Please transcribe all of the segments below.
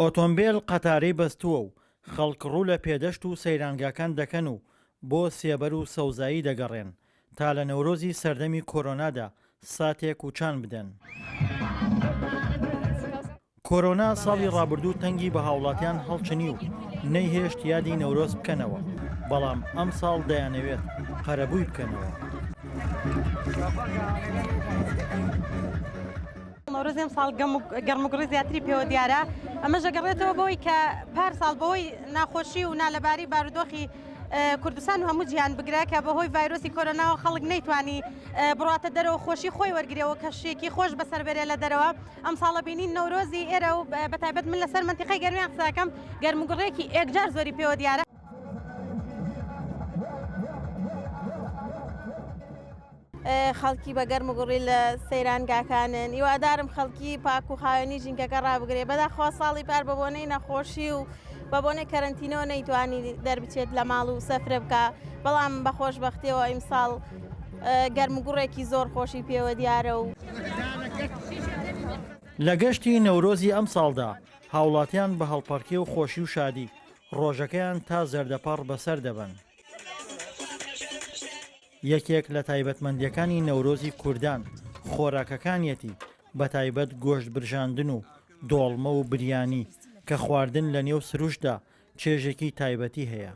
ئۆتۆمبێل قەتارەی بەستووە و خەڵک ڕوو لە پێدەشت و سەیرانگاکان دەکەن و بۆ سێبەر و سەوزایی دەگەڕێن تا لە نەورۆزی سەردەمی کۆرۆنادا ساتێک وچان بدەن. کۆرۆنا ساڵی ڕابردوو تەنگی بە هاوڵاتیان هەڵچنی و نەیهێشت یادی نەورۆز بکەنەوە، بەڵام ئەمساڵ دەیانەوێت قەرەبووی بکەنەوە. نەورۆزی ئەمساڵ گەرموگوڕی زیاتری پێوە دیارە، ئەمەش دەگەڕێتەوە بەوەی کە پار ساڵ بەهۆی ناخۆشی و نالەباری بارودۆخی کوردستان و هەموو جیهان بگرە کە بەهۆی ڤایرۆسی کۆرۆناوە خەڵک نەیتوانی بڕاتە دەرەوە خۆشی خۆی وەرگرەوە کەشێکی خۆش بەسەر بەرێ لە دەرەوە ئەم ساڵە بینین نەورۆزی ئێرە و بەتایبەت من لەسەر مەنتیقەی گەرمیان قسەکەم گەرموگوڕێکی ئێکجار زۆری پێوە دیارە. خەڵکی بە گەرم و گوڕی لە سەیرانگاکانن هیوادارم خەڵکی پاک و خاوێنی ژینگەکە ڕابگرێ بەداخوا ساڵی پار بە بۆنەی نەخۆشی و بە بۆنەی کەرەنتینەوە نەیتوانی دەربچێت لە ماڵ و سەفرە بکە بەڵام بە خۆشببختیەوە ئیمساڵ گەرم و گوڕێکی زۆر خۆشی پێوە دیارە و. لە گەشتی نەورۆزی ئەمساڵدا هاوڵاتیان بە هەڵپەڕکێ و خۆشی و شادی ڕۆژەکەیان تا زەردەپەڕ بەسەر دەبەن. یەکێک لە تایبەتمەندییەکانی نەورۆزی کوردان خۆراکەکانیەتی، بەتایبەت گۆشت برژاندن و دۆڵمە و بریانی، کە خواردن لە نێو سروشتدا چێژێکی تایبەتی هەیە.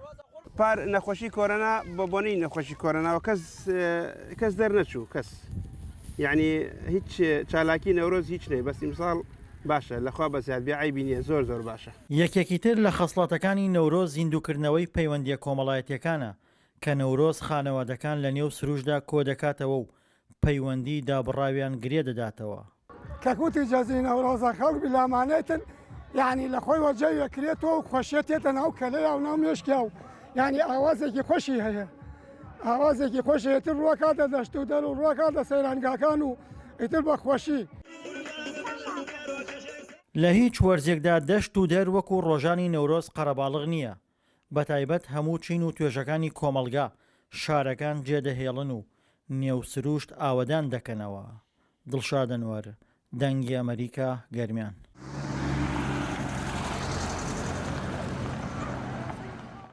پار نەخۆشی کۆرۆنا بە بۆنەی نەخۆشی کۆرۆناوە کەس کەس دەرنەچوو کەس یعنی هیچ چالاکی نەورۆز هیچ نەی بەس ئیمساڵ باشە لەخوا بەزیاد بێ عەیبی نییە زۆر زۆر باشە. یەکێکی تر لە خەسڵەتەکانی نەورۆز زیندووکردنەوەی پەیوەندییە کۆمەڵایەتییەکانە کە نەورۆز خانەوادەکان لە نێو سروشدا کۆدەکاتەوە و پەیوەندی دابڕاویان گرێ دەداتەوە. کە کوتی جەژنی نەورۆزە خەڵک بیلامانێتن یانی لە خۆی وە جەویە کرێتەوە و خۆشیە تێتە ناو کەلەیا و ناو مێشکیا و یانی ئاوازێکی خۆشی هەیە ئاوازێکی خۆشی ئیتر ڕوەکاتە دەشت و دەر و ڕوەکاتە سەیرانگاکان و ئیتر بە خۆشی. لە هیچ وەرزێکدا دەشت و دەر وەکو ڕۆژانی نەورۆز قەرەباڵغ نییە، بەتایبەت هەموو چین و توێژەکانی کۆمەڵگا شارەکان جێدەهێڵن و نێو سروشت ئاوەدان دەکەنەوە. دڵشاد ئەنوەر، دەنگی ئەمەریکا، گەرمیان.